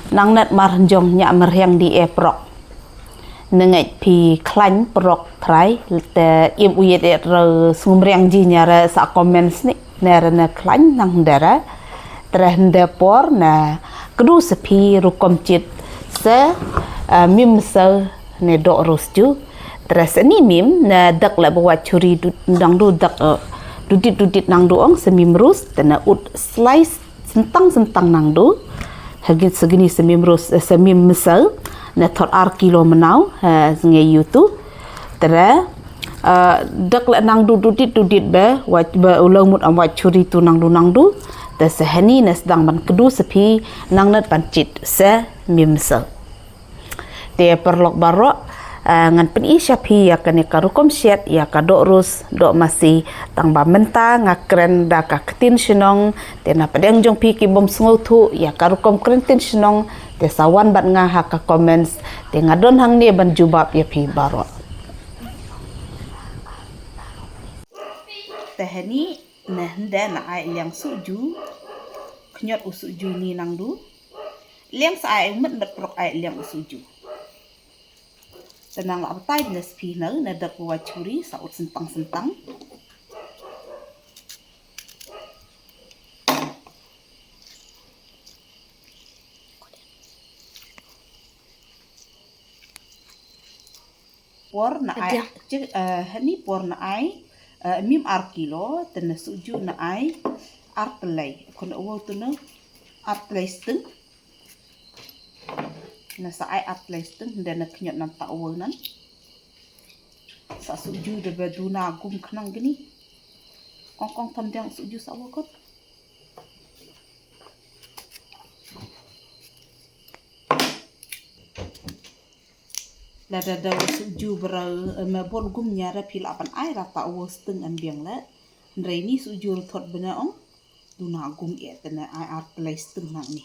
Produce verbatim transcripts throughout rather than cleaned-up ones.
Nang net mar jong nya meriang di e prok. Nengej pi klan prok trai te im uyet et ro sngumriang ji nyare sa comments ni nere ne klan nang dere. Tre hende por ne kedu sepi rukom chit se, eh, mim se ne dok rus ju. Tre se ni mim ne dak le bawa churi du, nang du dak, eh, dudit dudit nang du ong se mim rus te ne ut slice sentang sentang nang du. Hagit segini se mim rus, eh, se mim mesau ne thot ar kilo menau, eh, nge yutu. Tre, eh, dak le nang du dudit dudit be, wa, be ulau mut am wa churi tu nang du nang du. Te se hani ne sedang ban kedu sepi nang net ban chit se mim mesau. Te paralok baroh, eh, ngan pyni sha phi ïa kane ka rukom shet ïa ka dok rus dok masi, tang ba mynta nga kren da ka ktien shnong. Te na pdeng jong phi ki bym sngewthuh ïa ka rukom kren ktien shnong, te sa wan bad nga ha ka comments, te nga don hangne ban jubab ïa phi baroh. Te hani ne hynda na ai liang suju, khñiot u suju ni nang du. Liang sa ai met met prok ai liang u suju. Te nang la batai ne spi ne ne dak wa churi sa ut sentang sentang. Por na ai, eh, hani por na ai, eh, mim ar kilo, te ne suju na ai ar telai. Kon wow tu ne ar telai steng. Na sa ai ar telai steng, hynda na khñiot nan ta wow nan. Sa suju da ba duna gum khnang gini. Kong kong tam diang suju sa wow kot. Lada da suju bra, eh, me bor gum nya ra phi la ban ai ra ta wow steng am biang la. Hynrei ni suju ra thot bena ong. Duna gum e te ne ai ar telai steng nang ni.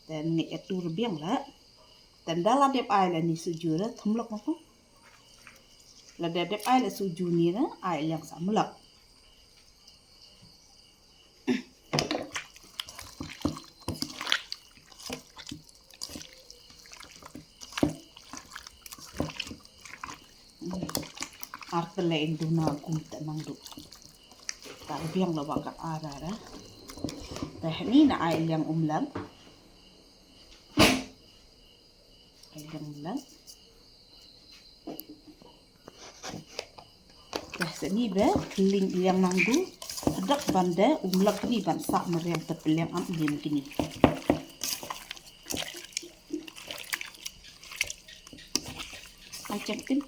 Te ngi e tur biang la. Te da la dep ai la ni suju ra thum lok ma ko. Lada dep ai la suju ni ra ai liang sa mlak. Ar telai in duna gum te nang du. Tar biang la wa ka ara ra. Te hani na ai liang umlang. Ai liang umlang. Te seni be ling liang nang du. Dak ban de umlang ni ban sa meriang te peliang am lim kini. Ai chang tin.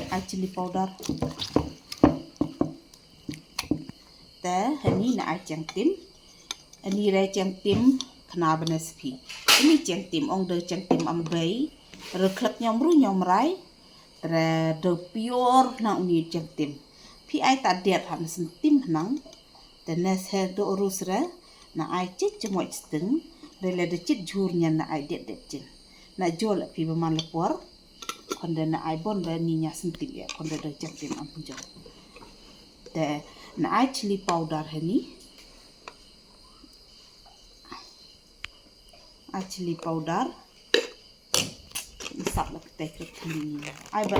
Ai chili powder. Te hani na ai cheng tim. Ani re cheng tim khna bane spi. Ani cheng tim ong de cheng tim am bei. Re khlek nyom ru nyom rai. Re de pior na uni cheng tim. Phi ai ta diat ha mesin tim hnang. Te nes he do rus re. Na ai chit chemoit sting. Re le de chit jhur nyan na ai diat diat chin. Na jol phi beman le por. Khonde na ai bon ba ni nya sentim ïa khonde da jam tim am punjong. Te na ai chili powder hani. Ai chili powder. Sap la kete kre kini. Ai ba.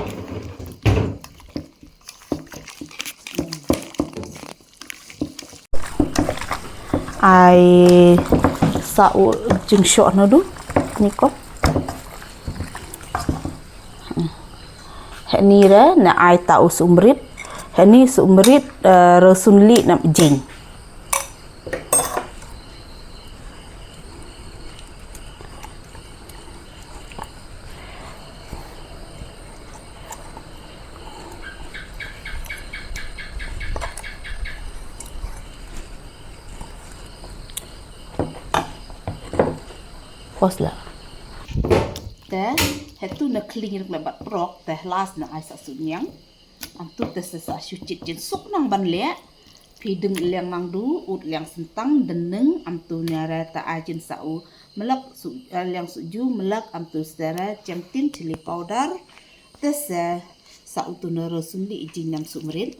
Ai sa u jingshoh na du ni ko. Hani re na ai ta u sumrit. Hani sumrit, eh, rosun li na jing. Pause la. Te hetu na kling ruk le bat prok te hlas na ai sa sunyang. Am tu te sa sa shu chit jin suk nang ban le. Phi ding liang nang du, ut liang sentang, deneng, am tu nyare ta ai jin sa u melak, su, eh, liang suju, melak, am tu sere, cheng tin, chili powder, te se sa u tu nero sundi ijin nyam sumrit.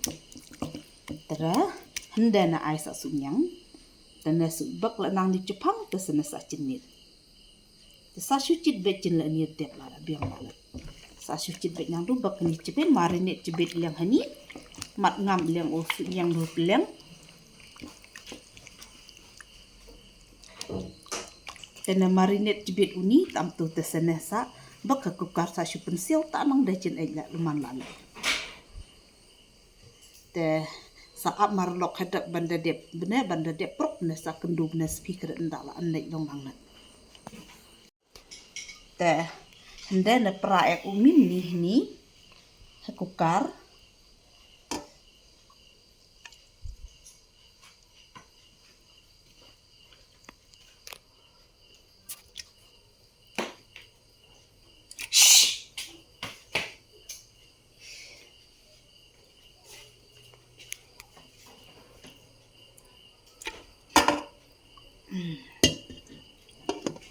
Te re, hynda na ai sa suk ñiang. Te ne suk bak la nang ni chupang, te sa ne sa chin nit. Te sa shu chit bek chin la ni dep la la biang la la. Sa shu chit bek nang du bak ni chibit marinate chibit liang hani. Mat ngam liang o suk ñiang du liang. Te ne marinate chibit uni tam tu te sa ne sa bak ka cooker sa shu pensiau ta nang da chin ek la luman la la. Te sa ap marlok hadak ban da dep bne ban da dep prok ne sa kendu bne spi kre nda la an lek long nang na. Te hynda ne pra ek u min ni ni ha cooker.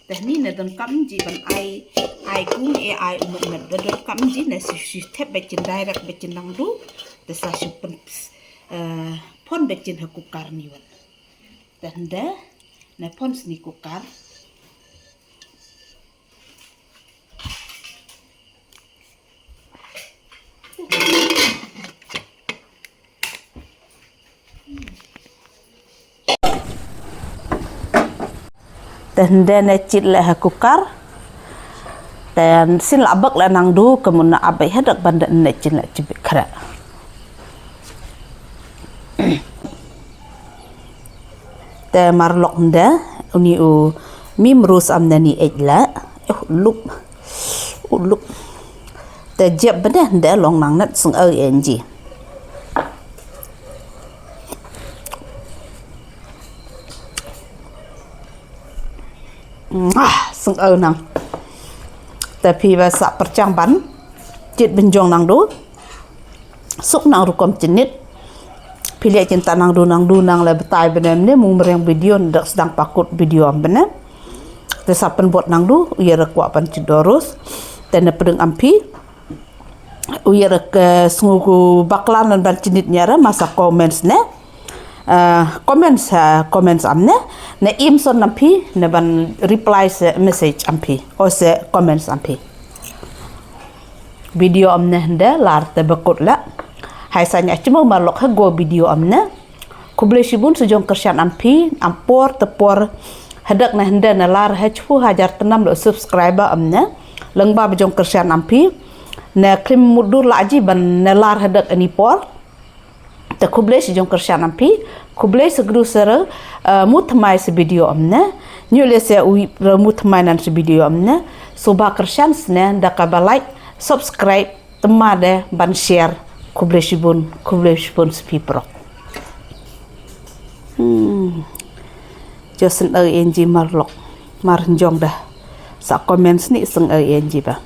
Te ni ne dang kam ji ban ai ai kung e ai umet met da dang kam ji ne si si tep bek chin direct bek chin nang du. Te sa si pen eh, pon bek chin ha cooker ni wan. Te hynda ne pon sni cooker. Te hynda ne chit le ha cooker. Te sin la bak le nang du ke mun na abai hadak ban da ne chin le chibik kra. Te marlok hynda uni u mim rus am na ni ek la. Uh, lup. Uh, lup. Te jep bne hynda long nang nat sung au en ji. Ah, sung au nang. Te phi ba sa perchang ban. Chit benjong nang du. Suk nang rukom chin nit. Phi le chin ta nang du nang du nang le betai bne mne mung mereng video ndak sedang pakut video am bne. Te sa pen bot nang du u ya rekwa pan chit dorus. Te ne pedeng am phi. U ya rek sngu ku baklan lan ban chin nit nyara masa comments ne. Eh, comments, eh, comments am ne. Ne im son am phi ne ban reply se message am phi. O se comments am phi. Video am ne hynda lar te bakut la. Hai sa nya chimo marlok ha go video am ne. Khublei shibun sejong kyrshan am phi am por te por. Hadak ne hynda ne lar ha chiphu hajar tenam lo subscriber am ne. Lengba bejong kyrshan am phi. Ne klim mudur la aji ban ne lar hadak ani por. Te khublei sejong kyrshan am phi. Khublei segru sere, eh, mut thymmai se video am ne. Nyu le se u re mut thymmai nan se video am ne. Suba kyrshan sne da ka ba like, subscribe, tymma de ban share. Khublei shibun, khublei shibun se phi prok. Hmm. Jo sen au en ji marlok. Mar njong da. Sa comment sni seng au en ji ba.